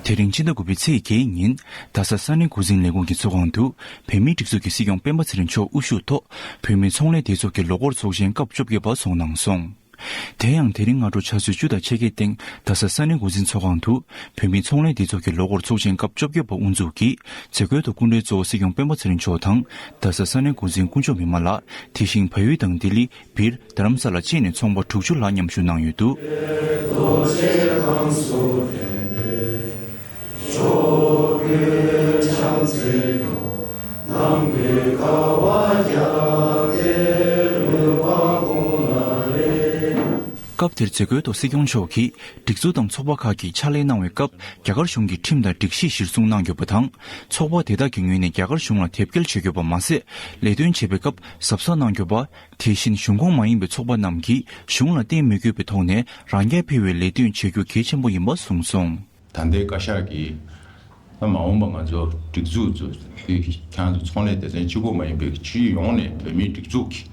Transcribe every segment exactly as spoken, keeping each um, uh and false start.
དེ་རིང་ཕྱི་ཟླ་དགུ་པའི་ཚེས་བརྒྱད་ཉིན་རྡ་ས་ས་གནས་འགོ་འཛིན་ལས་ཁུངས་ཀྱི་ཚོགས་ཁང་དུ་བོད་མིའི་སྒྲིག་འཛུགས་ཀྱི་སྲིད་སྐྱོང་སྤེན་པ་ཚེ་རིང་མཆོག་དབུ་བཞུགས་ཐོག་བོད་མིའི་ཚོང་ལས་སྡེ་ཚོགས་ཀྱི་ལོ་འཁོར་ཚོགས་ཆེན་སྐབས་བཅོ་བརྒྱད་པ་འཚོགས་གནང་སོང་། དེ་ཡང་དེ་རིང་སྔ་དྲོ་ཆུ་ཚོད་བཅུ་དང་ཕྱེད་ཀའི་སྟེང་རྡ་ས་ས་གནས་འགོ་འཛིན་ཚོགས་ཁང་དུ་བོད་མིའི་ཚོང་ལས་སྡེ་ཚོགས་ཀྱི་ལོ་འཁོར་ཚོགས་ཆེན་སྐབས་བཅོ་བརྒྱད་པ་དབུ་འཛུགས་ཀྱིས་མཛད་སྒོའི་ཐོག་སྐུ་མགྲོན་གཙོ་བོ་སྲིད་སྐྱོང་སྤེན་པ་ཚེ་རིང་མཆོག་དང་རྡ་ས་ས་གནས་འགོ་འཛིན་དཀོན་མཆོག་མི་དམངས་ལགས། དེ་བཞིན་བལ་ཡུལ་དང་ལྡི་ལི། སྦིར། རྡ་རམ་ས་ལ་བཅས་ནས་ཚོང་པ་དྲུག་ཅུ་ལྷག་མཉམ་ཞུགས་གནང་ཡོད་འདུག་སྐབས་དེར་མཛད་སྒོའི་ཐོག་སྲིད་སྐྱོང་མཆོག་གིས་སྒྲིག་འཛུགས་དང་ཚོགས་པ་ཁག་གིས་ཕྱག་ལས་གནང་བའི་སྐབས་རྒྱ་གར་གཞུང་གི་ཁྲིམས་དང་སྒྲིག་གཞི་གཞིར་བཟུང་གནང་ཡོད་པ་དང་། ཚོགས་པ་དེ་དག་གི་ངོས་ནས་རྒྱ་གར་གཞུང་ལ་དེབ་སྐྱེལ་བྱེད་དགོས་པ་མ་ཟད། ལས་དོན་བྱེད་པའི་སྐབས་གཟབ་གཟབ་གནང་དགོས་པ། དེ་བཞིན་གཞུང་ཁོངས་མ་ཡིན་པའི་ཚོགས་པ་རྣམས་ཀྱིས་གཞུང་ལ་བརྟེན་མི་དགོས་པའི་ཐོག་ནས་རང་རྐྱ་འཕེར་བའི་ལས་དོན་བྱེད་རྒྱུ་གལ་ཆེན་པོ་ཡིན་པ་གསུངས་སོང་། ད་ལྟའི་བཀའ་ཤག་གིས་ད་མ་འོངས་པ་ང་ཚོ་སྒྲིག་འཛུགས་ཚོ་དེ་ཁྱེད་རང་ཚོ་ཚོང་ལས་སྡེ་ཚན་གཅིག་པོ་མ་ཡིན་པའི་སྤྱི་ཡོངས་ནས་བོད་མིའི་སྒྲིག་འཛུགས་ཀྱི་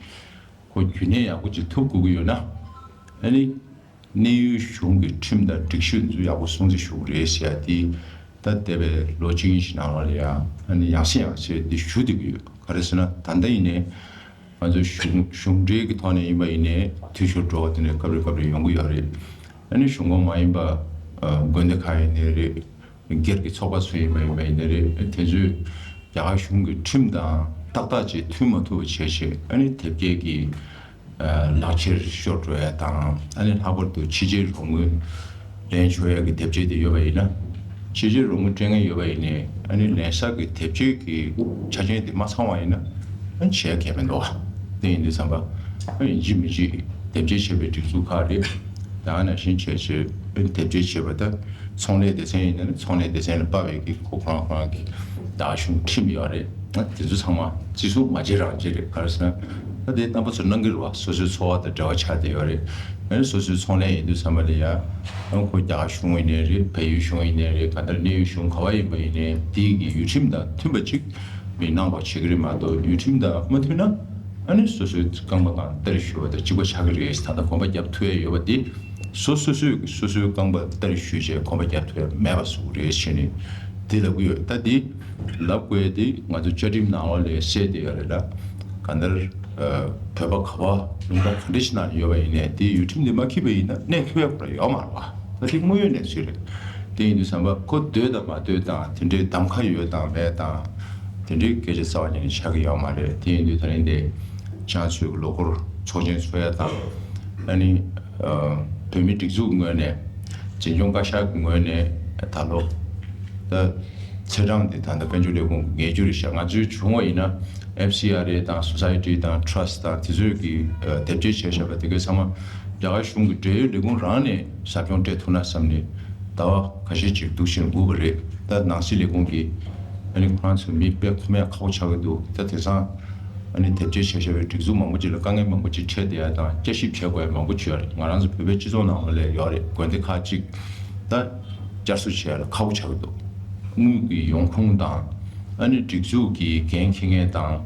ཁོ་རྒྱུན་གནས་ཡག་པོ་ཅིག་ཐུབ་དགོས་ཀྱི་ཡོད་ན། ཨ་ནི། གནས་ཡུལ་གཞུང་གི་ཁྲིམས་དང་སྒྲིག་གཞི་ཚོ་ཡག་པོ་སྲུང་བརྩི་ཞུ་གི་རེད་ཟེར་ཡ་དེ། ད་འདས་པའི་ལོ་གཅིག་གཉིས་ཤིག་ནང་ལོགས་ལ་ཡང་ཨ་ནི་ཡང་སེ་ཡང་སེ་དེ་ཞུ་བསྡད་ཀྱི་ཡོད། ག་རེ་ཟེར་ན་ད་ལྟ་ཡིན་ནའི་ང་ཚོ་གཞུང་གཞུང་འབྲེལ་གྱི་ཐོག་ནས་ཡིན་པ་ཡིན་ནའི་འཐུས་ཤོར་འགྲོ་བ་དེ་འདྲ་སྐབས་རེ་སྐབས་རེ་ཡོང་གི་ཡོད་རེད། ཨ་ནི་གཞུང་ཁོངས་མ་ཡིན་པ་དགོན་སྡེ་ཁག་ཡིན་ནའི་རེད། སྒེར་གྱི་ཚོགས་པ་ཚོ་ཡིན་པ་ཡིན་པ་ཡིན་ནའི་རེད། དེ་ཚོས་རྒྱ་གར་གཞུང་གི་ཁྲིམས་དང་ཏག་ཏག་ཅིག་མཐུན་མ་ཐུབ་པ་བྱས་བྱས་ཨ་ནི་དེབ་སྐྱེལ་གྱི་ལག་ཁྱེར་ཤོར་འགྲོ་ཡ་དང་ཨ་ནི་ལྷག་པར་དུ་ཕྱི་རྒྱལ་རོགས་དངུལ་ལེན་ཆོག་ཡ་གི་དེབ་སྐྱེལ་དེ་ཡོད་པ་ཡིན་ན། ཕྱི་རྒྱལ་རོགས་དངུལ་སྤྲད་མཁན་ཡོད་པ་ཡིན་ནའི་ཨ་ནི་ལེན་ས་གི་དེབ་སྐྱེལ་གྱི་ཆ་རྐྱེན་དེ་མ་ཚང་བ་ཡིན་ན་ཨ་ནི་བྱེད་ཡ་གལ་མི་འདུག་བ། དེ་ཡིན་དུས་ཙམ་པ་ཨ་ནི་ཡིན་གཅིག་མིན་གཅིག་དེབ་སྐྱེལ་བྱས་པའི་སྒྲིག་འཛུགས་ཁག་རེད། ད་ག་ནང་བཞིན་བྱས་བྱས་ཨ་ནི་དེབ་སྐྱེལ་བྱས་པ་ད། ཚོང་ལས་སྡེ་ཚན་ཡིན་ན་ནི་ཚོང་ལས་སྡེ་ཚན་ལ་དཔག་པའི་གི་ཁོ་ཁོ་རང་ཁོ་རང་གི་ད་གཞུང་ཁྲིམས་ཡོད་རེད། ད་དེ་ཚོ་ཚང་མ་བརྩི་སྲུང་མ་བྱེད་རང་བྱེད་རེད། ག་རེ་ཟེར་ན་ད་དེ་རྣམ་པ་ཚོ་གནང་གི་རེད་བ། སོ་སོའི་འཚོ་བ་དང་འབྲེལ་བ་ཆགས་བསྡད་ཡོད་རེད། ཨ་ནི་སོ་སོའི་ཚོང་ལས་ཡིན་དུས་ཙམ་པ་ལ་ཡ་ཨ་ཁོ་རྒྱ་གར་གཞུང་ཡིན་ནའི་རེད། བལ་ཡུལ་གཞུང་ཡིན་ནའི་རེད། ག་འདྲ་གནས་ཡུལ་གཞུང་ག་བ་ཡིན་པ་ཡིན་ནའི་དེའི་གི་ཡུལ་ཁྲིམས་དང་མཐུན་པ་ཅིག་མི་གནང་བ་བྱེད་ཀྱི་རེད་མ་གཏོགས་ཡུལ་ཁྲིམས་དང་མ་མཐུན་ན་ཨ་ནི་སོ་སོའི་རྐང་པ་སྒང་སྟ་རེ་གཞུ་བ་དང་གཅིག་པ་ཆགས་ཀྱི་རེད། ད་ལྟ་གོམ་པ་རྒྱབ་ཐུབ་ཡ་ཡོད་པ་དེ། སོ་སོ་སོས་སོ་སོའི་རྐང་པ་སྟ་རེ་གཞུས་བྱས་གོམ་པ་རྒྱབ་ཐུབ་ཡ་མེད་པ་བཟོ་གི་རེད་ཞེས་ནས་དེ་ལབ་ཀྱི་ཡོད། ད་དེ་ལབ་དགོས་དེ་ང་ཚོ་བཅའ་ཁྲིམས་ནང་ལོགས་ལ་གསལ་བསྡད་ཡོད་རེད་ལ། གང་ལྟར་བོད་པ་ག་པ་ལུང་པ་ག་འདྲ་ཞིག་ནང་ཡོད་པ་ཡིན་ནའི་དེ་ཡུལ་ཁྲིམས་དེ་མ་འཁྱེར་བ་ཡིན་ན་གནས་ཐུབ་ཡ་ཁོ་རང་ཡོད་མ་རེད་བ། ད་དེ་དངོས་ཡོད་གནས་ཚུལ་རེད། དེ་ཡིན་དུས་ཙམ་པ་ཁོ་འདོད་དང་མ་འདོད་དང་དེ་འདྲའི་གདམ་ཁ་ཡོད་དང་མེད་དང་དེ་འདྲའི་སྐད་ཆ་རྩ་བ་ཉིད་ནས་ཆགས་ཀྱི་ཡོད་མ་རེད། དེ་ཡིན་དུས་ད་རིང་དེ་ཁྱེད་རང་ཚོའི་ལོ་འཁོར་ཚོགས་ཆེན་འཚོགས་ཡ་དང་ཨ་ནི། བོད་མིའི་སྒྲིག་འཛུགས་ངོས་ནས་འཛིན་སྐྱོང་བཀའ་ཤག་གི་ངོས་ནས་ད་ལོ་ད་ཚེས་གྲངས་འདི་ད་ལྟ་དཔལ་འབྱོར་ལས་ཁུངས་ཀྱི་ངེས་སྒྱུར་རེད་ཤག་ང་ཚོའི་བྱུང་བ་ཡིན་ན་ཨེཕ་སི་ཨར་ཨེ་དང་སོ་སའི་ཊི་དང་ཊྲ་སི་ཊི་དང་དེ་ཚོས་ཀྱི་དེབ་སྐྱེལ་བྱས་བཞག་པ་དེ་གའི་ཚང་མ་རྒྱ་གར་གཞུང་གི་འབྲེལ་ཡོད་ལས་ཁུངས་རང་ནས་ཟབ་སྦྱོང་སྤྲད་ཐུབ་ན་བསམ་ནས་ཟླ་བ་ཁ་ཤས་ཅིག་འདུག་བཞིན་སྒུག་པ་རེད། ད་ནང་སྲིད་ལས་ཁུངས་ཀྱིས་ཨ་ནི་ཁོ་རང་ཚོའི་མི་དཔེ་ཁོམ་ཡག་ཁག་པོ་ཆགས་ཀྱི་འདུག་ད་དེང་སང་ཨ་ནི་དེབ་སྐྱེལ་བྱས་བཞག་པའི་སྒྲིག་འཛུགས་མང་པོ་ཅིག་ལ་དཀའ་ངལ་མང་པོ་ཅིག་འཕྲད་བསྡད་ཡ་དང་བསྐྱར་ཞིབ་བྱེད་དགོས་ཡ་མང་པོ་ཅིག་ཡོད་རེད། ང་རང་ཚོ་བོད་པའི་སྤྱི་ཚོགས་ནང་ལོགས་ལ་ཡོད་རེད། དགོན་སྡེ་ཁག་ཅིག་ད་བསྐྱར་གསོ་བྱེད་ཡ་ལ་ཁག་པོ་ཆགས་ཀྱི་འདུག་དངུལ་གྱི་ཡོང་ཁུངས་དང་ཨ་ནི་སྒྲིག་འཛུགས་ཀྱི་འགན་འཁྱེར་མཁན་དང་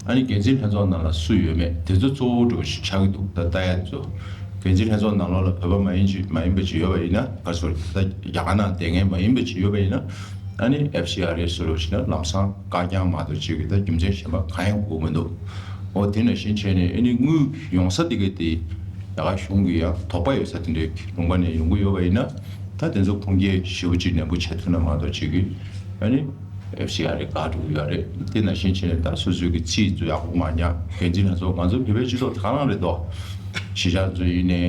ཨ་ནི་འགན་འཛིན་ལྷན་ཚོགས་ནང་ལ་སུ་ཡོད་མེད་དེ་ཚོ་གཙོ་བོ་འདྲ་བོ་ཞིག་ཆགས་ཀྱི་འདུག་ད་ལྟ་ཡ་ཚོ་འགན་འཛིན་ལྷན་ཚོགས་ནང་ལོགས་ལ་བོད་པ་མ་ཡིན་ཅིག་མ་ཡིན་པ་ཅིག་ཡོད་པ་ཡིན་ན་ག་ཚོད་ད་རྒྱ་གར་ནང་བསྡད་མཁན་མ་ཡིན་པ་ཅིག་ཡོད་པ་ཡིན་ན་ཨ་ནི་ཨེཕ་སི་ཨར་ཨེ་སུ་རུ་ཞིག་ན་ལམ་སང་བཀའ་རྐྱང་མ་གཏོགས་ཅིག་གི་ད་རྒྱུ་མཚན་གཞན་པ་གང་ཡང་དགོས་མི་འདུག་འོ་དེ་ནང་བཞིན་བྱས་ནས་ཨ་ནི་དངུལ་ཡོང་ས་དེ་ག་དེ་རྒྱ་གར་གཞུང་གི་ཡང་དོགས་པ་ཡོད་ས་དེ་འདྲའི་ལུང་པ་ནས་ཡོང་གི་ཡོད་པ་ཡིན་ན་ད་དེ་ཚོ་ཁུངས་སྐྱེལ་ཞེ་པོ་ཅིག་ནན་པོ་བྱེད་ཐུབ་ན་མ་གཏོགས་ཅིག་གི་ཨ་ནི་ཨེཕ་སི་ཨར་ཨེ་བཀག་འགྲོ་གི་ཡོད་རེད། དེ་ནང་བཞིན་བྱས་ནས་ད་སོ་སོའི་གི་རྩིས་ཚོ་ཡག་པོ་མ་ཉར་འགན་འཛིན་ལྷན་ཚོགས་ང་ཚོ་བོད་པའི་སྤྱི་ཚོགས་གང་རང་རེད་དོ། གཞིས་ཆགས་ཚོ་ཡིན་ནའི་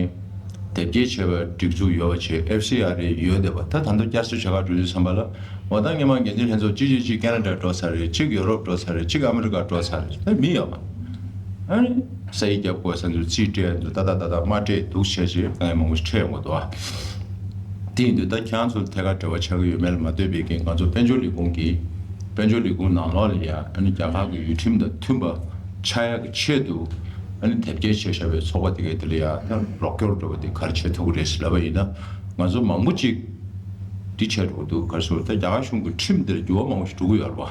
དེབ་སྐྱེལ་བྱས་པ་སྒྲིག་འཛུགས་ཡོད་པ་བྱས་ཨེཕ་སི་ཨར་ཨེ་ཡོད་བསྡད་པ་ད་ད་ལྟ་བསྐྱར་གསོ་བྱ་ག་འགྲོ་དུས་ཙམ་པ་ལ་འོ་ད་སྔོན་མ་འགན་འཛིན་ལྷན་ཚོགས་གཅིག་གཅིག་གཅིག་ཁེ་ན་ཌ་འགྲོ་ཚར་རེད། གཅིག་ཡོ་རོབ་འགྲོ་ཚར་རེད། གཅིག་ཨ་མི་རི་ཀ་འགྲོ་ཚར་རེད། ད་མི་ཡོད་མ་ཨ་ནི་ས་ཡིག་རྒྱབ་དགོས་ས་ཚོ་རྩིས་སྤྲད་འདུག་ད་ད་ད་ད་མ་སྤྲད་འདུག་བྱས་བྱས་དཀའ་ངལ་མང་པོ་ཞིག་འཕྲད་ཡོང་གི་འདུག་ཨ། དེ་ཡིན་དུས་ད་ཁྱེད་རང་ཚོ་ཐད་ཀར་འབྲེལ་བ་ཆགས་ཀྱི་ཡོད་མེད་ལ་མ་ལྟོས་པའི་རྐྱེན་ང་ཚོ་དཔལ་འབྱོར་ལས་ཁུངས་ཀྱིས་དཔལ་འབྱོར་ལས་ཁུངས་ནང་ལོགས་ལ་ཡང་ཨ་ནི་རྒྱ་གར་གྱི་ཡུལ་ཁྲིམས་དང་མཐུན་པ་ཆགས་ཡག་གི་ཆེད་དུ་ཨ་ནི་དེབ་སྐྱེལ་བྱས་བཞག་པའི་ཚོགས་པ་དེ་གའི་དེ་ལ་ཡང་ད་རོགས་སྐྱོར་འགྲོ་བ་དེ་ག་རེ་བྱེད་ཐུབ་ཀྱི་རེད་ཟེར་ལབ་པ་ཡིན་ན་ང་ཚོ་མང་པོ་ཅིག་འདི་བྱས་འགྲོ་གི་འདུག་ག་རེ་ཟེར་ད་རྒྱ་གར་གཞུང་གི་ཁྲིམས་དེར་འགྱུར་བ་མང་པོ་ཞིག་འགྲོ་གི་ཡོད་རེད་བ།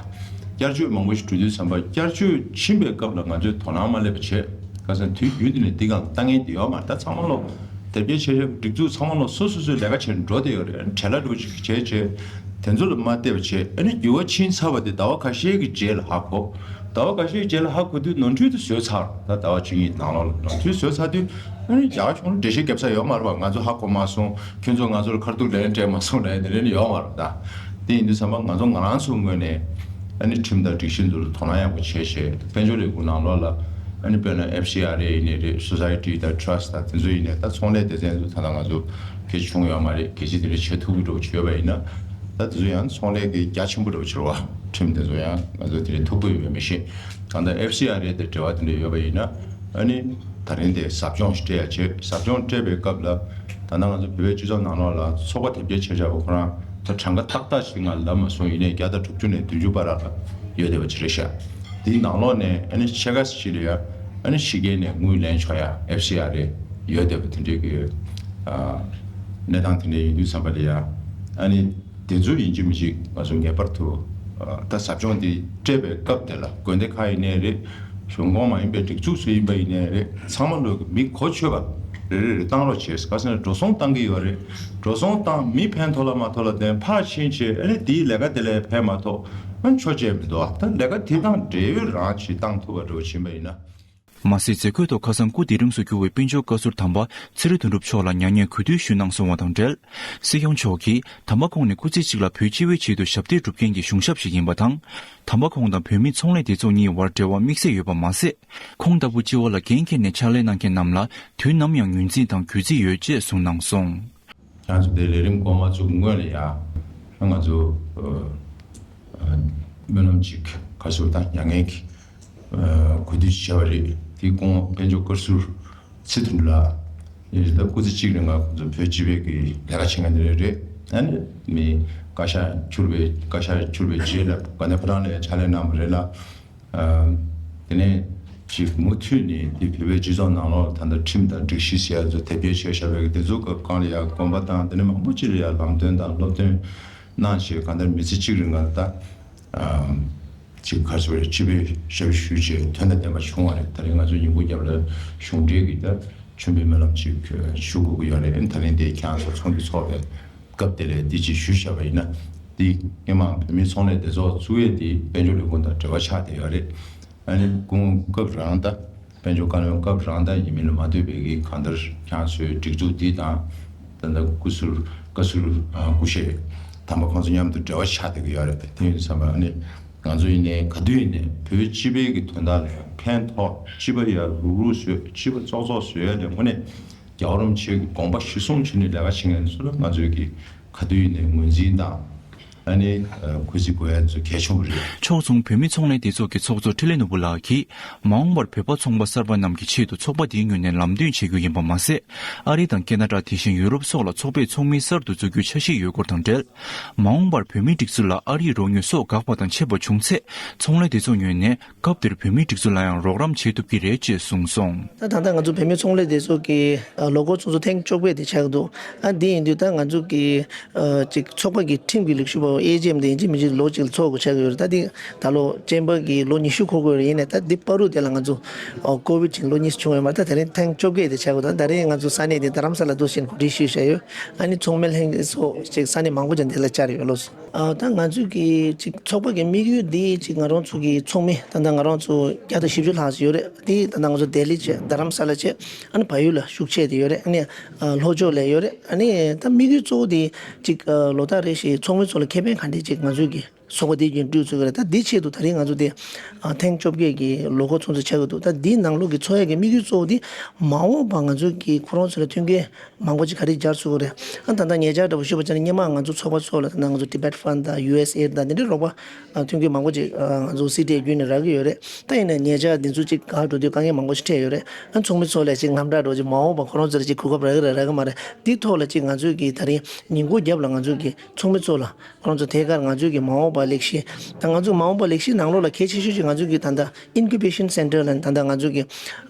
བསྐྱར་བཅོས་མང་པོ་ཞིག་འགྲོ་དུས་ཙམ་པ་བསྐྱར་བཅོས་ཕྱིན་པའི་སྐབས་ལ་ང་ཚོས་དོ་སྣང་མ་སླེབས་པ་བྱས་ག་ས་དུས་རྒྱུན་དུ་ནས་འདི་གང་ལྟ་ངན་དེ་ཡོད་མ་རེད། ད་ཚང་མ་ལོ་ དེབ་སྐྱེལ་ཆེ་ཆེ་སྒྲིག་འཛུགས་ཚང་མ་ལ་སོ་སོ་སོའི་ལས་ཀ་བྱེད་འགྲོ་བསྡད་ཡོད་རེད། བྲེལ་བ་འགྲོ་ཅིག་བྱས་བྱས་དེ་ཚོ་ལ་མ་བལྟས་པ་བྱས། ཨ་ནི་འགྱུར་བ་ཕྱིན་ཚར་བ་དེ་ཟླ་བ་ཁ་ཤས་ཀྱི་རྗེས་ལ་ཧ་གོ། ཟླ་བ་ཁ་ཤས་རྗེས་ལ་ཧ་གོ་དུས་ནོར་འཁྲུལ་དེ་བཟོས་ཚར། ད་ཟླ་བ་བཅུ་གཉིས་ནང་ལོགས་ལ་ནོར་འཁྲུལ་བཟོས་ཚར་དུས། ཨ་ནི་རྒྱ་གར་གཞུང་ལ་འགྲེལ་བཤད་རྒྱབ་ས་ཡོད་མ་རེད་པ། ང་ཚོ་ཧ་གོ་མ་སོང་། ཁྱོད་ཚོ་ང་ཚོ་ལ་ཁ་ཐུག་ལན་སྤྲད་མ་སོང་ལབ་ཡ་དེ་འདྲ་ནི་ཡོད་མ་རེད། ད་དེ་ཡིན་དུས་ཙམ་པ་ང་ཚོ་ང་རང་ཚོའི་ངོས་ནས་ཨ་ནི་ཁྲིམས་དང་སྒྲིག་གཞི་ཚོ་ལ་དོ་སྣང་ཡག་པོ་བྱས་བྱས། དཔལ་འབྱོར་ལས་ཁུངས་ནང་ལོགས་ལ་ཨ་ནི་དཔེར་ན་ཨེཕ་སི་ཨར་ཨེ་ཡིན་ནའི་རེད། སོ་སའི་ཊི་དང་ཊྲ་སི་ཊི་དང་དེ་ཚོ་ཡིན་ནའི། ད་ཚོང་ལས་སྡེ་ཚན་ཚོ་ད་ལྟ་ང་ཚོ་གལ་ཆེ་ཆུང་ཡོད་མ་རེད། གལ་ཆེ་དེ་འདྲ་བྱེད་ཐུབ་ཀྱི་འདྲ་བོ་བྱས་པ་ཡིན་ན། ད་དེ་ཚོ་ཡང་ཚོང་ལས་ཀྱི་རྒྱ་ཆེན་པོ་འདྲ་བོ་བྱེད་རོགས། ཁྲིམས་དེ་ཚོ་ཡང་ང་ཚོ་དེ་འདྲ་ཐུབ་ཀྱི་ཡོད་མེད་མི་ཤེས། གང་ལྟར་ཨེཕ་སི་ཨར་ཨེ་དེ་འབྲེལ་བ་དེ་འདྲ་ཡོད་པ་ཡིན་ན། ཨ་ནི་ད་རིང་དེ་ཟབ་སྦྱོང་ཞིག་སྤྲད་ཡ་བྱས། ཟབ་སྦྱོང་སྤྲད་པའི་སྐབས་ལ་ད་ལྟ་ང་ཚོ་བོད་པའི་སྤྱི་ཚོགས་ནང་ལོགས་ལ་ཚོགས་པ་དེབ་སྐྱེལ་བྱས་བཞག་པ་ཁོ་རང་ད་གྲངས་ཀ་ཏག་ཏག་ཞིག་ང་ལབ་མ་སོང་། ཡིན་ནའི་བརྒྱ་དང་དྲུག་ཅུ་ནས་བདུན་ཅུ་བར་ལ་ཡོད་བསྡད་པ་ཅིག་རེད་ཤག་དེའི་ནང་ལོགས་ནས་ཨ་ནི་ཕྱེད་ཀ་ཞིག་ལ་ཡ་ཨ་ནི་ཕྱི་རྒྱལ་ནས་དངུལ་ལེན་ཆོག་ཡ་ཨེཕ་སི་ཨར་ཨེ་ཡོད་བསྡད་པ་དེ་འདྲའི་གི་ཨ་གནས་སྟངས་དེ་འདྲ་ཡིན་དུས་ཙམ་པ་ལ་ཡ། ཨ་ནི་དེ་ཚོ་ཡིན་གཅིག་མིན་གཅིག་ང་ཚོ་ངེས་པར་དུ་ཨ་ད་ཟབ་སྦྱོང་འདི་སྤྲད་པའི་སྐབས་དེ་ལ་དགོན་སྡེ་ཁག་ཡིན་ནའི་རེད། གཞུང་ཁོངས་མ་ཡིན་པའི་སྒྲིག་འཛུགས་ཚོ་ཡིན་པ་ཡིན་ནའི་རེད། ཚང་མ་ལོག་གི་མི་གོ་ཆོད་པ་རེ་རེ་རེ་བཏང་རོགས་བྱས། ག་ཟེར་ན་འགྲོ་སོང་བཏང་གི་ཡོད་རེད། འགྲོ་སོང་བཏང་མི་ཕན་ཐོགས་ལ་མ་ཐོགས་ལ་བརྟེན་ཕར་ཕྱིན་བྱས། ཨ་ནི་དེའི་ལས་ཀ་དེ་ལས་ཕན་མ་ཐོགས་ཨ་ཆོ་བྱས་མི་འདུག་ད་ལས་ཀ་དེ་དང་འབྲེལ་ཡོད་རང་ཅིག་བཏང་ཐུབ་པ་འདྲ་བོ་ཕྱིན་པ་ཡིན་ན། མ་ཟད་མཛད་སྒོའི་ཐོག་ཁ་སང་སྐུ་དེ་རིང་སུ་གྱུར་བའི་དཔལ་འབྱོར་བཀའ་ཟུར་དམ་པ་ཚེ་རིང་དོན་གྲུབ་མཆོག་ལ་མྱ་ངན་གུས་འདུད་ཞུ་གནང་སོང་བ་དང་འབྲེལ། སྲིད་སྐྱོང་མཆོག་གིས་དམ་པ་ཁོང་ནི་སྐུ་ཚེ་གཅིག་ལ་བོད་སྤྱི་བའི་ཆེད་དུ་ཞབས་འདེགས་སྒྲུབ་མཁན་གྱི་གཞུང་ཞབས་ཤིག་ཡིན་པ་དང་། དམ་པ་ཁོང་དང་བོད་མི་ཚོང་ལས་སྡེ་ཚོགས་གཉིས་བར་འབྲེལ་བ་དམིགས་བསལ་ཡོད་པ་མ་ཟད། ཁོང་ལྟ་བུ་སྤྱི་བ་ལ་འགན་འཁྱེར་ནས་ཕྱག་ལས་གནང་མཁན་རྣམས་ལ་དུས་ནམ་ཡང་ངོས་འཛིན་དང་གུས་བརྩི་ཡོད་ཅེས་གསུངས་གནང་སོང་། ང་ཚོ་དེ་ལས་རིམ་འགོ་མ་བཙུགས་སྔོན་ལ་ཡ། ང་ཚོ་ཨ་ཨ་སྨོན་ལམ་ཅིག་ག་ཟེར་དང་མྱ་ངན་གྱི་ཨ་གུས་འདུད་བྱས་པ་རེད། དེ་ཁོང་དཔལ་འབྱོར་བཀའ་ཟུར་ཚེ་དོན་ལགས་ཡིན་ད་སྐུ་ཚེ་གཅིག་རིང་ང་ཚོ་བོད་སྤྱི་པའི་གི་ལས་ཀ་བྱེད་མཁན་དེ་རེད། ཨ་ནི་མི་བཀའ་ཤག་འཁྱུར་བའི་བཀའ་ཤག་འཁྱུར་བའི་རྗེས་ལ་དགའ་ལྡན་ཕོ་བྲང་ལ་ཡ་ཕྱག་ལས་གནང་བ་རེད་ལ། ཨ་དེ་ནས་ཅིག་མུ་མཐུད་ནས་འདི་བོད་པའི་སྤྱི་ཚོགས་ནང་ལོགས་ད་ལྟ་ཁྲིམས་དང་སྒྲིག་གཞི་ཟེར་ཡ་ཚོ་དེབ་སྐྱེལ་བྱས་བཞག་པའི་དེ་ཚོ་སྐབས་གང་ལ་ཡ་དགོན་པ་དང་དེ་ནས་མང་པོ་ཅིག་ལ་ཡ་ལམ་སྟོན་དང་སློབ་སྟོན་གནང་བྱས། གང་ལྟར་མི་ཚེ་གཅིག་རིང་ལ་ད་ཨ་ཅིག་ག་ཚོད་རེད། སྤྱི་པའི་ཞབས་ཞུ་བྱས་དོན་དང་ལྡན་པ་བྱུང་བ་རེད། ད་རིང་ང་ཚོ་ཉིན་གུང་རྒྱབ་ལ་གཞུང་འབྲེལ་གྱི་ད་མཆོད་འབུལ་སྨོན་ལམ་ཅིག་ཞུ་དགོས་ཀྱི་ཡོད་རེད། ད་རིང་དེ་ཁྱེད་རང་ཚོ་ཚོགས་འདུ་ཚོགས་པའི་སྐབས་དེ་ལས་འདི་ཅིག་ཞུས་བཞག་པ་ཡིན་ན། འདི་སྔོན་མ་བོད་མིའི་ཚོང་ལས་སྡེ་ཚོགས་བཙུགས་ཡས་འདི་དཔལ་འབྱོར་ལས་ཁུངས་དང་འབྲེལ་བ་ཆགས་བསྡད་ཡོད་རེད། ཨ་ནི་སྐུ་ངོ་སྐབས་རང་ད་དཔལ་འབྱོར་བཀའ་བློན་སྐབས་རང་ད་ཡིན་མིན་ལ་མ་ལྟོས་པའི་གི་གང་ལྟར་ཁྱེད་ཚོའི་སྒྲིག་འཛུགས་འདི་དང་ད་ལྟ་སྐུ་ཟུར་བཀའ་ཟུར་ཨ་སྐུ་ཞབས་དམ་པ་ཁོང་ཚོ་མཉམ་དུ་འབྲེལ་བ་ཆགས་བསྡད་ཀྱི་ཡོད་རེད། དེ་ཡིན་དུས་ཙམ་པ་ཨ་ནི་ང་ཚོ་ཡིན་ནའི་ག་དུས་ཡིན་ནའི་བོད་སྤྱི་པའི་གི་དོན་དག་ལ་ཕན་ཐོགས། སྤྱི་པ་ཡར་རུག་རུག་བཟོས། སྤྱི་པ་ཙོག་ཙོག་བཟོས་ཡ་ལས་དངོས་གནས་རྒྱལ་བ་རིན་པོ་ཆེ་གི་དགོངས་པ་གཞིར་བཟུང་བྱས་ནས་ལས་ཀ་བྱེད་མཁན་ཚོ་ལ་ང་ཚོས་ཀྱི་ག་དུས་ཡིན་ནའི་ངོས་འཛིན་དང་ཨ་ནི་ཨ་གུས་བརྩི་དགོས་ཡ་ཚོ་གལ་ཆེན་པོ་རེད། ཕྱོགས་མཚུངས་བོད་མི་ཚོང་ལས་སྡེ་ཚོགས་ཀྱི་ཚོགས་གཙོ་འཕྲིན་ལས་ནོར་བུ་ལགས་ཀྱིས། མ་འོངས་པར་བོད་པ་ཚོང་པ་གསར་པ་རྣམས་ཀྱི་ཆེད་དུ་ཚོགས་པ་འདིའི་ངོས་ནས་ལམ་སྟོན་བྱེད་རྒྱུ་ཡིན་པ་མ་ཟད། ཨ་རི་དང་ཁེ་ན་ཌ། དེ་བཞིན་ཡུ་རོབ་སོགས་ལ་ཚོགས་པའི་ཚོགས་མི་གསར་དུ་བཙུགས་རྒྱུའི་འཆར་གཞི་ཡོད་སྐོར་དང་འབྲེལ། མ་འོངས་པར་བོད་མིའི་སྒྲིག་འཛུགས་ལ་ཨ་རིའི་རོགས་དངུལ་སོགས་དགག་པ་དང་ཆད་པ་བྱུང་ཚེ། ཚོང་ལས་སྡེ་ཚོགས་ངོས་ནས་སྐབས་དེར་བོད་མིའི་སྒྲིག་འཛུགས་ལ་ཡང་རོགས་རམ་བྱེད་ཐུབ་ཀྱི་རེད་ཅེས་གསུངས་སོང་། ད་ད་ལྟ་ང་ཚོ་བོད་མིའི་ཚོང་ལས་སྡེ་ཚོགས་ཀྱི་ལོ་འཁོར་ཚོགས་གཙོ་ཐེངས་བཅོ་བརྒྱད་དེ་ཆགས་འདུག་ཨ་འདི་ཡིན་དུས་ད་ང་ཚོ་གི་ཨ་ཅིག་ཚོགས་པ་གི་ཁྲིམས་ཀྱི་ལས་ཞུགས་པ་ཨེ་ཇི་ཨེམ་དེ་ཡིན་གཅིག་མིན་གཅིག་ལོ་གཅིག་ལ་ཚོགས་དགོས་ཆགས་ཀྱི་ཡོད་རེད། ད་འདི་ད་ལོ་ཅན་པ་གི་ལོ་ཉི་ཤུ་འཁོར་དགོས་རེད། ཡིན་ནའི་ད་འདི་བར་དུ་དེ་ལ་ང་ཚོ་ཨ་ཀོ་བིད་ཅིག་ལོ་གཉིས་བྱུང་ཡོད་མ་རེད། ད་དེ་རིང་ཐེངས་བཅོ་བརྒྱད་དེ་ཆགས་ཀྱི་འདུག་ད་རིང་ང་ཚོ་ས་གནས་དེ་རྡ་རམ་ས་ལ་འདུག་བཞིན་གོ་སྒྲིག་ཞུས་བཞག་ཡོད། ཨ་ནི་ཚོགས་མི་ལྷན་རྒྱས་སོགས་ཅིག་ས་གནས་མང་པོ་ཅིག་འདི་ལ་བཅར་ཡོད་ལོ། ཨ་ད་ང་ཚོས་ཀྱི་ཅིག་ཚོགས་པ་གི་དམིགས་ཡུལ་འདི་ཅིག་ང་རང་ཚོ་གི་ཚོགས་མི་ད་ལྟ་ང་རང་ཚོ་བརྒྱ་དང་བཞི་བཅུ་ལྷག་ཅིག་ཡོད་རེད། འདི་ད་ལྟ་ང་ཚོ་ལྡི་ལི་བྱས། རྡ་རམ་ས་ལ་བྱས། ཨ་ནི་བལ་ཡུལ་ལ་བཞུགས་བྱས་དེ་ཡོད་རེད། ཨ་ནི་ཨ་ལྷོ་ཕྱོགས་ལ་ཡོད་རེད། ཨ་ནི་ད་དམིགས་ཡུལ་གཙོ་བོ་དེ་ཅིག་ཨ་ལོ་ལྟར་རེ་བཞིན་ཚོགས་མི་ཚོ་ལ་ཁེ་ཕན་ག་འདྲས་ཅིག་ང་ཚོས་ཀྱི་ཚོགས་པ་དེ་བརྒྱུད་སྤྲོད་ཚུགས་ཀྱི་རེད། ད་འདི་ཆེད་དུ་ད་རིང་ང་ཚོ་དེ་ཨ་ཐེངས་བཅོ་བརྒྱད་ཀྱི་ལོ་འཁོར་ཚོགས་འདུ་ཆགས་ཀྱི་འདུག་ད་འདིའི་ནང་ལོགས་ཀྱི་ཚོགས་ཡས་ཀྱི་དམིགས་ཡུལ་གཙོ་བོ་དེ་མ་འོངས་པ་ང་ཚོ་གི་ཁོ་རང་ཚོ་ལ་མཐུན་རྐྱེན་མང་པོ་ཅིག་ག་རེ་སྦྱར་ཚུགས་ཀྱི་རེད། ཨ་ད་ལྟ་ཉེ་ཆར་འདྲ་པོ་ཞུས་པ་བྱས་ན་སྔོན་མ་ང་ཚོ་ཚོགས་པ་ཚོ་ལ་ད་ལྟ་ང་ཚོ་Tibet Fund དང་ཡུ་ཨེས་ཨེ་ཌི་དང་དེ་འདྲའི་རོགས་པ་ཨ་མཐུན་རྐྱེན་མང་པོ་ཅིག་ཨ་ང་ཚོ་སི་ཌི་ཨེ་བརྒྱུད་ནས་རག་གི་ཡོད་རེད། ད་ཡིན་ནའི་ཉེ་ཆར་འདི་ཚོ་ཅིག་འགག་འགྲོ་དུས་དཀའ་ངལ་མང་པོ་ཞིག་འཕྲད་ཡོད་རེད། ཨ་ཚོགས་མི་ཚོ་ལ་ཅིག་དངངས་སྐྲག་འདྲ་པོ་ཅིག་མ་འོངས་པ་ཁོ་རང་ཚོ་ལ་ཅིག་གོ་སྐབས་རག་གི་རེད་རག་གི་མ་རེད། འདི་ཐོག་ལ་ཅིག་ང་ཚོས་ཀྱི་ད་རིང་ཉིན་གུང་རྒྱབ་ལ་ང་ཚོས་ཀྱི་ཚོགས་མི་ཚོ་ལ་ཁོ་རང་ཚོ་ཐད་ཀར་ང་ཚོས་ཀྱི་མ་འོངས་པ་ལས་གཞི་ད་ང་ཚོ་མ་འོངས་པ་ལས་གཞི་ནང་ལོགས་ལ་གལ་ཆེ་ཤོས་ཅིག་ང་ཚོས་ཀྱི་ད་ལྟ་Incubation Center ལ་ད་ལྟ་ང་ཚོས་ཀྱི་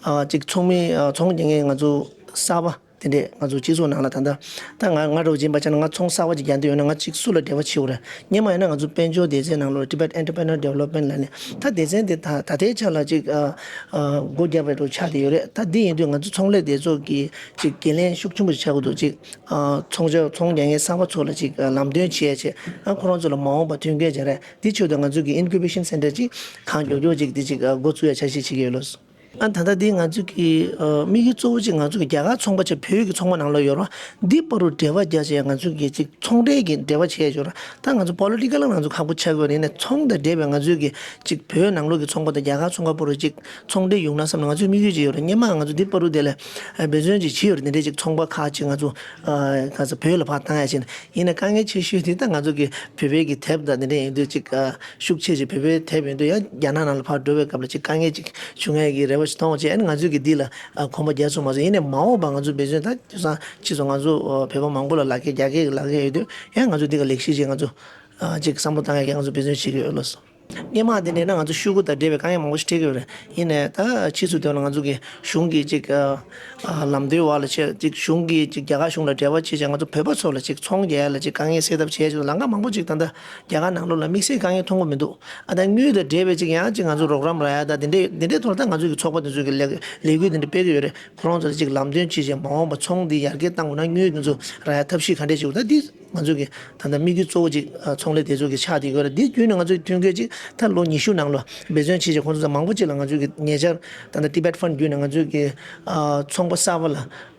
ཨ་ཅིག་ཚོགས་མི་ཨ་ཚོགས་མི་རྒྱག་མཁན་ང་ཚོ་གསར་པ། དེ་འདྲས་ང་ཚོ་སྤྱི་ཚོགས་ནང་ལ་ད་ལྟ་ད་ང་ང་རོགས་སྦྱིན་པ་བྱས་ན་ང་ཚོང་གསར་པ་ཅིག་རྒྱག་འདོད་ཡོད་ན་ང་ཅིག་སུ་ལ་འབྲེལ་བ་བྱེད་དགོས་རེད། སྔོན་མ་ཡིན་ན་ང་ཚོ་དཔལ་འབྱོར་སྡེ་ཚན་ནང་ལོགས་Tibet Entrepreneur Development ལབ་ནས་ད་སྡེ་ཚན་དེ་ད་ད་ལྟའི་ཆ་ལ་ཅིག་ཨ་ཨ་སྒོ་བརྒྱབ་པའི་འགྲོ་ཆགས་བསྡད་ཡོད་རེད། ད་འདི་ཡིན་དུས་ང་ཚོ་ཚོང་ལས་སྡེ་ཚོགས་ཀྱི་ཅིག་འགན་ལེན་ཤུགས་ཆེན་པོ་ཞིག་ཆགས་དགོས་འདུག་ཅིག་ཨ་ཚོང་ཆ་ཚོང་རྒྱག་མཁན་གསར་པ་ཚོ་ལ་ཅིག་ཨ་ལམ་སྟོན་བྱེད་ཡ་བྱེད་ཨ་ཁོ་རང་ཚོ་ལ་མ་འོངས་པ་མཐུན་རྐྱེན་སྦྱར་ཡ་འདི་ཆེད་དུ་ང་ཚོ་གི་Incubation Center ཅིག་གང་མགྱོགས་མགྱོགས་ཅིག་འདི་ཅིག་ཨ་འགོ་བཙུགས་ཡ་འཆར་གཞི་བྱེད་ཀྱི་ཡོད་ལགས། ཨ་ད་ལྟ་འདི་ང་ཚོ་གི་ཨ་དམིགས་ཡུལ་གཙོ་བོ་གཅིག་ང་ཚོ་གི་རྒྱ་གར་ཚོང་པ་བྱས་བོད་ཀྱི་ཚོང་པ་ནང་ལོགས་ཡོད་རེད་བ། འདི་བར་དུ་འབྲེལ་བ་རྒྱག་བྱས་ང་ཚོ་གི་གཅིག་ཚོང་འབྲེལ་གྱི་འབྲེལ་བ་བྱས་ཡོད་རེད། ད་ང་ཚོ་Politically ང་ཚོ་ཁག་པོ་ཆགས་ཀྱི་ཡོད་རེད། ཡིན་ནའི་ཚོང་དང་འབྲེལ་བའི་ང་ཚོ་གི་གཅིག་བོད་ནང་ལོགས་ཀྱི་ཚོང་པ་དང་རྒྱ་གར་ཚོང་པ་བར་དུ་གཅིག་ཚོང་འབྲེལ་ཡོང་ན་བསམ་ནས་ང་ཚོའི་དམིགས་ཡུལ་ཅིག་ཡོད་རེད། སྔོན་མ་ང་ཚོ་འདི་བར་དུ་དེ་ལ་འབད་བརྩོན་ཅིག་བྱས་ཡོད་རེད། འདི་འདྲའི་གཅིག་ཚོང་པ་ཁག་ཅིག་ང་ཚོ་ག་ཚོད་བོད་ལ་ཕར་བཏང་ཡ་བྱས་ནས། ཡིན་ནའི་དཀའ་ངལ་ཆེ་ཤོས་དེ་ད་ང་ཚོ་གི་བོད་པའི་གི་དེབ་དང་འདི་འདྲ་ཡིན་དུས་གཅིག་ཤུགས་ཆེ་ཆེ་བོད་པའི་དེབ་ཡིན་དུས་ཡང་རྒྱ་ནག་ནང་ལ་ཕར་འགྲོ་བའི་སྐབས་ལ་ཅིག་དཀའ་ངལ་ཅིག་བྱུང་ཡས་ཀྱི་རེ་བ་ཞིག་མཐོང་བ་བྱས། ཨ་ནི་ང་ཚོས་ཀྱི་འདི་ལ་ཨ་གོམ་པ་རྒྱག་ཐུབ་མ་སོང་། ཡིན་ནའི་མ་འོངས་པ་ང་ཚོ་འབད་བརྩོན་ད་དེང་སང་ཕྱིས་སུ་ང་ཚོ་ཨ་བོད་པ་མང་པོ་ལ་ལག་ཁྱེར་རྒྱ་སྐད་ཀྱི་ལག་ཁྱེར་ཡོད་དུས་ཡང་ང་ཚོ་འདི་ག་ལེགས་ཤིག་ཅིག་ང་ཚོ་ཨ་ཅིག་བསམ་བློ་བཏང་ཡས་ཀྱི་ང་ཚོ་འབད་བརྩོན་བྱེད་ཀྱི་ཡོད་ལགས་སོ། སྔོན་མ་དེ་འདྲ་ན་ང་ཚོ་ཤོག་གུ་དང་འབྲེལ་བའི་དཀའ་ངལ་མང་པོ་ཞིག་འཕྲད་ཀྱི་ཡོད་རེད། ཡིན་ནའི་ད་ཕྱིས་སུ་དེ་ལ་ང་ཚོ་གི་གཞུང་གི་ཅིག་ཨ་ཨ་ལམ་སྟོན་འོག་ལ་བྱས་ཅིག་གཞུང་གི་ཅིག་རྒྱ་གར་གཞུང་ལ་འབྲེལ་བ་བྱས་བྱས་ང་ཚོ་བོད་པ་ཚོ་ལ་ཅིག་ཚོང་རྒྱག་ཡ་ལ་ཅིག་དཀའ་ངལ་སེལ་ཐབས་བྱས་ཅིག་ལམ་ཁ་མང་པོ་ཅིག་ད་ལྟ་རྒྱ་གར་ནང་ལོགས་ལ་དམིགས་བསལ་དཀའ་ངལ་མཐོང་གི་མི་འདུག་ཨ་ད་དངུལ་དང་འབྲེལ་བའི་ཅིག་ཡང་ཅིག་ང་ཚོ་རོགས་རམ་རག་ཡ་ད་དེ་འདྲས་དེ་འདྲས་ཐོག་ལ་ད་ང་ཚོ་གི་ཚོགས་པ་དེ་ཚོ་གི་ལས་ལས་འགུལ་དེ་འདྲ་སྤེལ་གྱི་ཡོད་རེད། ཁོ་རང་ཚོ་ལ་ཅིག་ལམ་སྟོན་བྱས་བྱས་མ་འོངས་པ་ཚོང་འདི་ཡར་རྒྱས་བཏང་དགོས་ན་དངུལ་དེ་ཚོ་རག་ཡ་ཐབས་ཤེས་ག་འདྲས་བྱེད་དགོས་ད་འདི། ང་ཚོ་གི་ད་ལྟ་དམིགས་ཡུལ་གཙོ་བོ་གཅིག་ཨ་ཚོང་ལས་སྡེ་ཚོགས་ཀྱི་ཆགས་བསྡད་ཡོད་རེད། འདི་བརྒྱུད་ནས་ང་ཚོའི་མཐུན་རྐྱེན་གཅིག་ད་ལོ་ཉི་ཤུ་ནང་ལ་འབད་བརྩོན་བྱས་བྱས་ཁོང་ཚོ་ཚོ་མང་པོ་ཅིག་ལ་ང་ཚོའི་གི་ཉེ་ཆར་ད་ལྟ་Tibet Fund བརྒྱུད་ནས་ང་ཚོའི་གི་ཨ་ཚོང་པ་གསར་པ་ལ་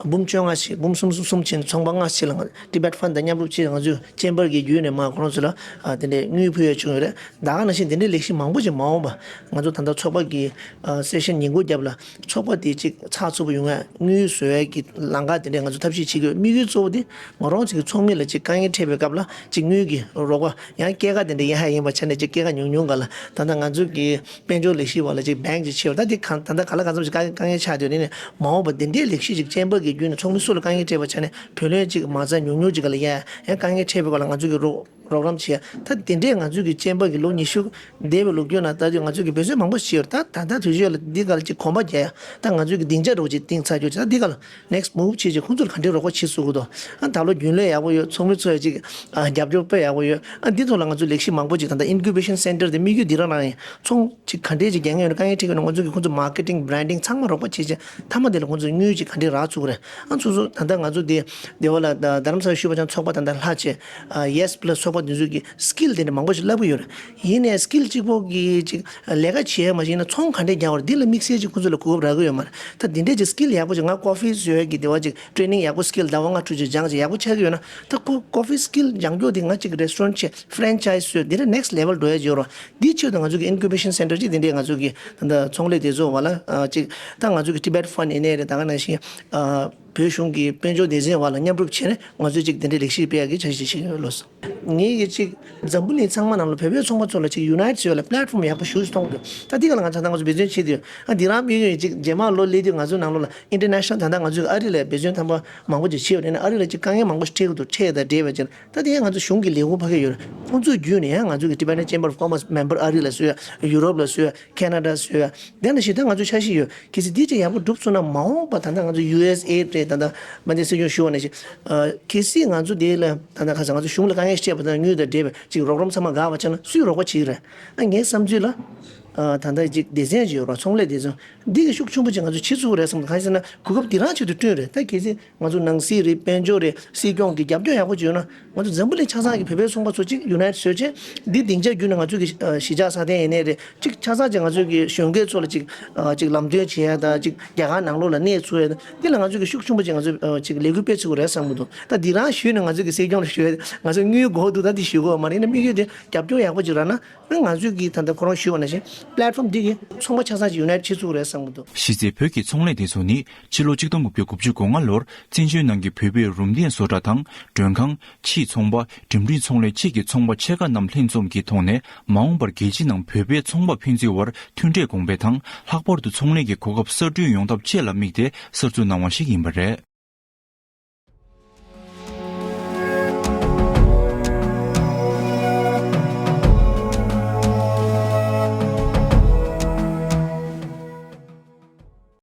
འབུམ་བཅོ་ལྔ་ཞིག་འབུམ་སུམ་ཅུ་སོ་གསུམ་ཕྱིན་ཚོང་པ་ལྔ་ཞིག་ལ་ང་Tibet Fund དང་མཉམ་རུབ་བྱས་ང་ཚོའི་ཅེམ་བར་གྱི་བརྒྱུད་ནས་མ་ཁོང་ཚོ་ལ་ཨ་དེ་འདྲའི་དངུལ་ཕུལ་ཡ་བྱུང་ཡོད་རེད། ད་ག་ནང་བཞིན་དེ་འདྲའི་ལེགས་བཤད་མང་པོ་ཅིག་མ་འོངས་པ་ང་ཚོ་ད་ལྟ་ཚོགས་པ་གི་ཨ་སེ་ཤན་ཉིན་གུང་རྒྱབ་ལ་ཚོགས་པ་དེ་གཅིག་ཚགས་ཚུད་པོ་ཡོང་ཡ་དངུལ་བཟོ་ཡ་གི་ལམ་ཁ་དེ་འདྲ་ང་ཚོ་ཐབས་ཤེས་བྱེད་ཀྱི་ཡོད། དམིགས་ཡུལ་གཙོ་བོ་དེ་ང་རང་ཚོ་གི་ཚོགས་མི་ལ་གཅིག་དཀའ་ངལ་འཕྲད་པའི་སྐབས་ལ་གཅིག་དངུལ་གྱི་རོགས་པ་ཡང་སྐྱེད་ཀ་དེ་འདྲ་ཡིན་ཧ་ཡིན་པ་ཆ་ནས་གཅིག་སྐྱེད་ཀ་ཉུང་ཉུང་ག་ལ་ད་ལྟ་ང་ཚོ་གི་དཔལ་འབྱོར་ལས་གཞི་བ་ལ་གཅིག་བེང་གཅིག་ཆེ་བ་ད་དེ་གང་ད་ལྟ་ག་ལ་གང་འཚམ་ཞིག་དཀའ་དཀའ་ངལ་ཆགས་བསྡད་ཡོད་ནས་མ་འོངས་པ་དེ་འདྲའི་ལེགས་བཤད་ཅིག་ཅེམ་བར་གྱི་བརྒྱུད་ནས་ཚོགས་མི་སུ་ལ་དཀའ་ངལ་འཕྲད་པ་ཆ་ནས་བུ་ལོན་གཅིག་མ་རྩ་ཉུང་ཉུང་གཅིག་ག་ལ་ཡ་ཡང་དཀའ་ངལ་འཕྲད་པའི་སྐོར་ལ་ང་ཚོ་གི་རོགས་རོགས་རམ་བྱེད་ཡ་ད་དེ་འདྲས་ང་ཚོ་གི་ཅེམ་བར་གྱི་ལོ་ཉི་ཤུ་འདས་པའི་ལོ་རྒྱུས་ནང་ལྟ་དུས་ང་ཚོས་ཀྱི་འབད་བརྩོན་མང་པོ་བྱས་ཡོད་རེད། ད་ད་ལྟ་དུས་ཚོད་ལ་འདི་ག་ལ་ཅིག་གོམ་པ་རྒྱག་ཡ་ད་ང་ཚོས་ཀྱི་སྡིངས་ཆ་འདྲ་བོ་ཅིག་བཏིང་ཚར་རྒྱུ་ཅིག་ད་འདི་ག་ལ་next move བྱེད་ཅིག་ཁོང་ཚོར་ག་འདྲའི་རོགས་པ་བྱེད་ཚུགས་ཀྱི་འདུག་ཨ་ད་ལོ་རྒྱུན་ལས་ཡག་པོ་ཡོད། ཚོགས་མི་ཚོ་ཡ་ཅིག་ཨ་རྒྱབ་སྐྱོར་དཔེ་ཡག་པོ་ཡོད། ཨ་འདི་ཐོག་ལ་ང་ཚོ་ལེགས་བཤད་མང་པོ་ཅིག་ད་ལྟ་Incubation Center དེ་དམིགས་ཡུལ་འདི་རང་རང་ཡིན། ཚོང་ཅིག་ག་འདྲས་ཅིག་རྒྱག་མཁན་ཡོད་ན་དཀའ་ངལ་འཕྲད་ཀྱི་ཡོད་ན་ང་ཚོ་གི་ཁོང་ཚོ་marketing branding ཚང་མ་རོགས་པ་བྱེད་ཅིག་མཐའ་མ་དེ་ལ་ཁོང་ཚོ་དངུལ་ཅིག་ག་འདྲས་རག་ཚུགས་ཀྱི་རེད། ཨ་ཚོ་ཚོ་ད་ལྟ་ང་ཚོ་དེ་སྡེ་བ་ལ་ད་རྡ་རམ་ས་ལ་བཞུགས་པ་ཅང་ཚོགས་པ་ད་ལྟ་ལྷག་བྱས་ཨ་Yes Plus ཚོགས་པ་འདི་ཚོ་གི་skill དེ་འདྲ་མང་པོ་ཞིག་བསླབ་ཀྱི་ཡོད་རེད། ཡིན་ནའི་skill གཅིག་པོ་གི་ཅིག་ལས་ཀ་བྱེད་ཡ་མ་ཞིག་ཡིན་ན་ཚོང་ག་འདྲས་རྒྱག་དགོས་རེད། འདི་ལ་དམིགས་བསལ་ཅིག་ཁོང་ཚོ་ལ་གོ་སྐབས་རག་གི་ཡོད་མ་རེད། ད་འདི་འདྲས་ཅིག་skill ཡག་པོ་ཅིག་ང་ཀོ་ཧྥི་བཟོ་ཡ་གི་སྡེ་བ་ཅིག་training ཡག་པོ་skill ཟླ་བ་ལྔ་དྲུག་ཅིག་སྦྱངས་ཅིག་ཡག་པོ་ཆགས་ཀྱི་ཡོད་ན་ད་ཁོ་ཀོ་ཧྥི་skill སྦྱང་རྒྱུ་དེ་ང་ཅིག་restaurant བྱས་franchise བཟོས་འདི་འདྲ་next level འགྲོ་ཡ་ཅིག་ཡོད་རེད། འདི་ཆེད་དུ་ང་ཚོ་གི་Incubation Center ཅིག་འདི་འདྲས་ང་ཚོ་གི་ད་ཚོང་ལས་སྡེ་ཚོགས་བ་ལ་ཨ་ཅིག་ད་ང་ཚོ་གི་Tibet Fund ཡིན་ནའི་རེད། ད་ག་ནང་བཞིན་ཨ་བོད་གཞུང་གི་དཔལ་འབྱོར་སྡེ་ཚན་བ་ལ་མཉམ་རུབ་བྱས་ནས་ང་ཚོས་ཅིག་དེ་འདྲའི་ལེགས་བཤད་སྤེལ་ཡག་གི་འཆར་གཞི་ཞིག་ཡོད་ལགས་སོ། ངེད་ཀྱིས་ཅིག་འཛམ་བུ་གླིང་ཚང་མ་ནང་ལ་བོད་པའི་ཚོང་པ་ཚོ་ལ་ཅིག་unite བཟོ་ཡག་ལ་platform ཡག་པོ་ཞིག་མཐོང་གི་འདུག་ད་འདི་ག་ལ་ང་ཚང་ད་ང་ཚོ་འབད་བརྩོན་བྱེད་དུས་ཨ་འདི་རང་དམིགས་ཡུལ་ཅིག་རྗེས་མ་ལོ་སླེབས་དུས་ང་ཚོའི་ནང་ལོགས་ལ་international ད་ལྟ་ང་ཚོའི་ཨ་རི་ལ་འབད་བརྩོན་ཐམ་པ་མང་པོ་ཅིག་བྱས་ཡོད་རེད་ན་ཨ་རི་ལ་ཅིག་དཀའ་ངལ་མང་པོ་ཞིག་འཕྲད་ཀྱི་འདུག་འཕྲད་ཡག་དང་འབྲེལ་བའི་ཅིག་ད་དེ་ཡང་ང་ཚོ་གཞུང་གི་ལས་ཁུངས་ཕ་གི་ཡོད་རེད། ཁོང་ཚོའི་བརྒྱུད་ནས་ཡང་ང་ཚོ་གི་Tibetan Chamber of Commerce member ཨ་རི་ལ་བཟོས་ཡ་ཡུ་རོབ་ལ་བཟོས་ཡ་ཁེ་ན་ཌ་བཟོས་ཡ་དེ་ནང་བཞིན་ད་ང་ཚོ་འཆར་གཞི་ཡོད། གལ་སྲིད་འདི་ཅིག་ཡག་པོ་འགྲུབ་སོང་ན་མ་འོངས་པ་ད་ལྟ་ང་ཚོ་ཡུ་ཨེས་ཨེ་ཌི་རེད། ད་ལྟ་མ་འདས་སྲིད་སྐྱོང་ཞུ་བ་ནང་བཞིན་ཨ་གལ་སྲིད་ང་ཚོ་དེ་ལ་ད་ལྟ་ཁ་སང་ང་ཚོ་གཞུང་ལ་དཀའ་ངལ་འཕྲད་པ་དང་དངུལ་དང་འབྲེལ་བའི་ཅིག་རོགས་རམ་ཚང་མ་འགག་པ་ཆགས་ན་སུས་རོགས་པ་བྱེད་ཀྱི་རེད། ཨ་ངའི་བསམ་ཚུལ་ལ་ཨ་ད་ལྟ་ཅིག་སྡེ་ཚན་ཅིག་ཡོད་རེད། ཚོང་ལས་སྡེ་ཚན་འདི་གི་ཤུགས་ཆེན་པོ་ཅིག་ང་ཚོ་བྱེད་ཚུགས་རེད་བསམ་གང་ཡིན་ཟེར་ན་གོ་སྐབས་འདི་རང་ཆེད་དུ་བསྐྲུན་རེད། ད་གལ་སྲིད་ང་ཚོ་ནང་སྲིད་རེད་དཔལ་འབྱོར་རེད་སྲིད་སྐྱོང་གི་རྒྱབ་སྐྱོར་ཡག་པོ་ཅིག་ཡོད་ན། ང་ཚོ་འཛམ་བུ་གླིང་ཆ་ཚང་གི་བོད་པའི་ཚོང་པ་ཚོ་གཅིག་unite བཟོས་བྱས་འདི་སྡིངས་ཆ་བརྒྱུད་ནས་ང་ཚོ་གི་ཨ་གཞིས་ཆགས་སྲ་བརྟན་ཡིན་ནའི་རེད། གཅིག་ཆ་ཚང་གཅིག་ང་ཚོ་གི་གཞོན་སྐྱེས་ཚོ་ལ་གཅིག་ཨ་གཅིག་ལམ་སྟོན་བྱེད་ཡ་དང་གཅིག་རྒྱ་གར་ནང་ལོགས་ལ་གནས་ཚུགས་ཡ་དང་འདི་ལ་ང་ཚོ་གི་ཤུགས་ཆེན་པོ་གཅིག་ང་ཚོ་ཨ་གཅིག་ལས་འགུལ་སྤེལ་ཚུགས་ཀྱི་རེད་བསམ་གྱི་འདུག་ད་འདི་རང་ཞུས་ནས་ང་ཚོ་གི་སྲིད་སྐྱོང་ལ་ཞུ་ཡ་ང་ཚོ་དངུལ་དགོས་འདུག་ད་འདི་ཞུ་དགོས་མ་རེད། ཡིན་ན་དམིགས་ཡུལ་དེ་རྒྱབ་སྐྱོར་ཡག་པོ་གཅིག་རག་ན། ང་ཚོས་ཀྱིས་ད་ལྟ་ཁོ་རང་ཞུས་པ་ནང་བཞིན་platform འདི་གིས་ཚོང་པ་ཆ་ཚང་ཞིག་unite བྱེད་ཚུགས་རེད་བསམ་གྱི་འདུག་གཞི་རྩའི་བོད་ཀྱི་ཚོང་ལས་དེ་ཚོ་ནི་ཕྱི་ལོ་ཆིག་སྟོང་དགུ་བརྒྱ་དགུ་བཅུ་གོ་ལྔ་ལོར་བཙན་བྱོལ་ནང་གི་བོད་པའི་རུམ་གདན་བཟོ་གྲྭ་དང་མགྲོན་ཁང་། ཕྱིའི་ཚོང་པ། འགྲིམ་འགྲུལ་ཚོང་ལས་བཅས་ཀྱི་ཚོང་པ་ཆེ་ཁག་རྣམས་ལྷན་འཛོམས་ཀྱི་ཐོག་ནས་མ་འོངས་པར་རྒྱལ་སྤྱི་ནང་བོད་པའི་ཚོང་པ་ཕན་ཚུན་བར་མཐུན་འབྲེལ་གོང་སྤེལ་དང་ལྷག་པར་དུ་ཚོང་ལས་ཀྱི་གོ་སྐབས་གསར་སྐྲུན་ཡོང་ཐབས་བཅས་ལ་དམིགས་ཏེ་གསར་འཛུགས་གནང་བ་ཞིག་ཡིན་པ་རེད།